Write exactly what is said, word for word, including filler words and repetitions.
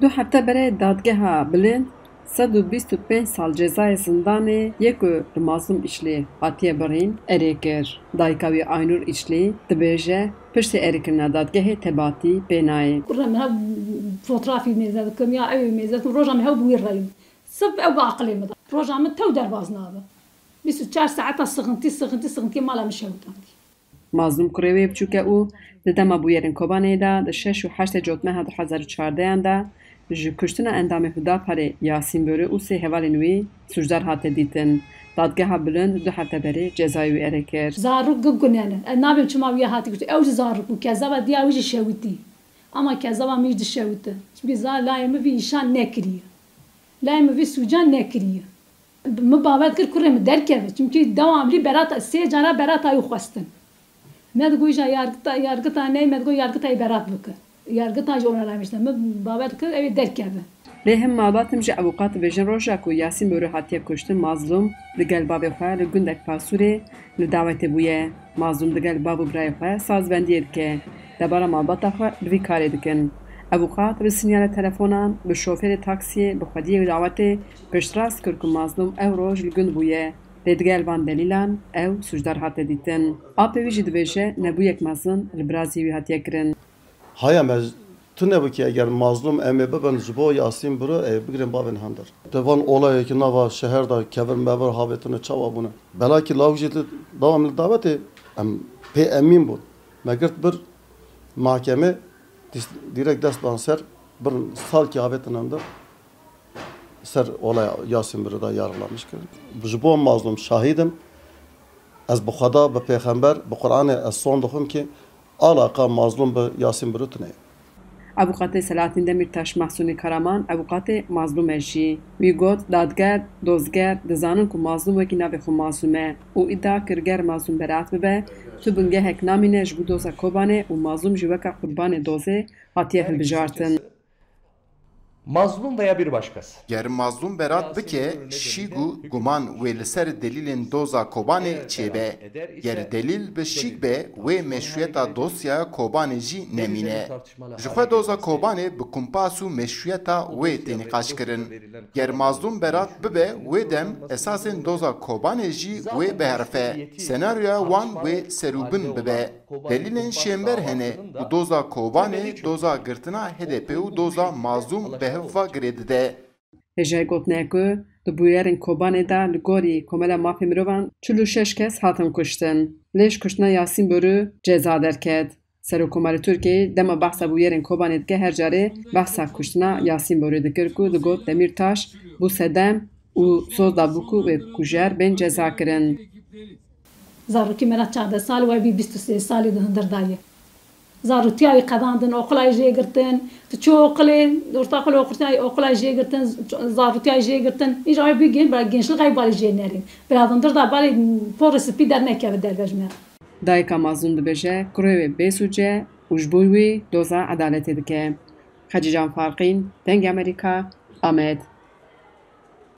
Du hefte berê dadgeha bilind sed û bîst û pênc sal cezayê zindanê yê ku li Mazlûm Îçlî hatiye birîn erê kir. Dayika wî Aynûr Îçlî dibêje, piştî erêkirina dadgehê tebatî pê nayê. Kurê min hev fotografî mêze dikim ya ew ê mêze dikim, roja min hew bi wî re ye. Sirf ew bi aqilê min de. Roja min tew derbaz nabe. Bîst û çar saeta sixintî, sixintî, sixintiyê mala min şewitandî. Mazlûm kurê wê biçûk e û di dema bûyerên Kobanê de di şeş û heştê Cotmeha du hezar û çardeyan de ji kuştina endamê Hudaparê Yasîn Börü û sê hevalên wî sûcdar hate dîtin. Dadgeha Bilind du hefte berê cezayê wî erê kir. Zarok gu gune ne. Ez nabêm çima wî ya hatî kuştin. Ew jî zarok bû. Kezaba diya wî jî şewitî. Ama kezaba min jî dişewite. Çimkî za-, layê min vî îşan nekiriye. Layê min vî sûcan nekiriye. Min bawer kir kurê min derkeve. Çimkî dewamlî berata, sê cara berata wî xwestin. Me digot îja yargita, yargita ney, me digot yargita yê berat bike. Yargita jî ona ramişte. Min bawer kir ew ê derkeve. Lê him malbat him jî ewqat dibêjin roja ku Yasîn Börü hatiye kuştin, Mazlûm digel bavê xwe li gundek Pasûrê li dawetê bûye. Mazlûm digel bav û birayê xwe sazbendiyê dike. Debara malbata xwe bi vî karê dikin. Ewqat bi sinyala telefonan, bi şofêrê taksiyê, bi xwediyê û dawetê piştrast kir ku Mazlûm ew roj li gund bûye. Lê digel van delîlan ew sûcdar hate dîtin. Apê wî jî dibêje nebûyek mezin li birazî wî hatiye kirin. Haya me tune bû ki eger Mazlûm em ê bibin ji bo Yasîn Biro, ê bigrin bavên hundir. Di van olayekî nava şeher de kevir mevir havêtine çawa bûne? Belakî law jî li dawam li dawetê em pê emîn bûn. Me girt bir mahkeme, dîs-, dîrek dest dan ser, bir salkî havêtin hundir. Ser olaya Yasîn Biro de yargılamış kirin. Ji bo Mazlûm şahîd im. Ez bi Xweda, bi Pêxember, bi Qur'anê ez son dixwim ki alaqa Mazlûm bi Yasîn Biro tune ye. Avûkatê Selahattin Demirtaş, Mahsûnê Karaman, avûkatê Mazlûm e jî. Wî got, dadger, dozger dizanin ku Mazlûm wekî navê xwe Mazlûm e û îdia kir ger Mazlûm beraat bibe, tu bingehek namîne ji bo doza Kobanê û Mazlûm jî weke qurbanê dozê hatiye hilbijartin. Mazlum veya bir başkası. Ger Mazlûm berat bike, şîk û guman wê li ser delîlên doza Kobanê çêbe. Ger delîl bi şîk be, wê meşrûyeta dosya Kobanê jî nemîne. Ji xwe doza Kobanê bi kumpas û meşrûyeta wê tê nîqaş kirin. Ger Mazlûm berat bibe, wê dem esasên doza Kobanê jî wê biherife. Senaryoya wan wê serûbin bibe. Delîlên şênber hene ku doza Kobanê, doza girtina H D P û doza Mazlûm bi hev ve girê dide. Hêjayî gotinê ye ku di bûyerên Kobanê de li gorî Komela Mafê Mirovan çil û şeş kes hatin kuştin. Lê ji kuştina Yasîn Börü ceza derket. Serokkomarê Tirkiyeyê dema behsa bûyerên Kobanê dike her carê behsa kuştina Yasîn Börü dikir ku digot Demîrtaş bû sedem û soz dabû ku wê kujer bên cezakirin. Zarokî me re çardeh sal, we bî bîst û sê salî di hundir de ye. Zarotiya wî qedandin, oqila wî jê girtin. Tu çû oqilê, ortaoqilê oqilay, oqila wî jê girtin, zarotiya wî jê girtin. Îja wê bî gen-, bira gençlik ay balê jê nerîn. Bira di hundir de balê porê spî dernekeve derve ji me re. Dayika Mazlûm dibêje, kurê wê bêsûc e û ji bo wî doza edaletê dike. Xecîcan Farqîn, Dengê Amerîka, Amed.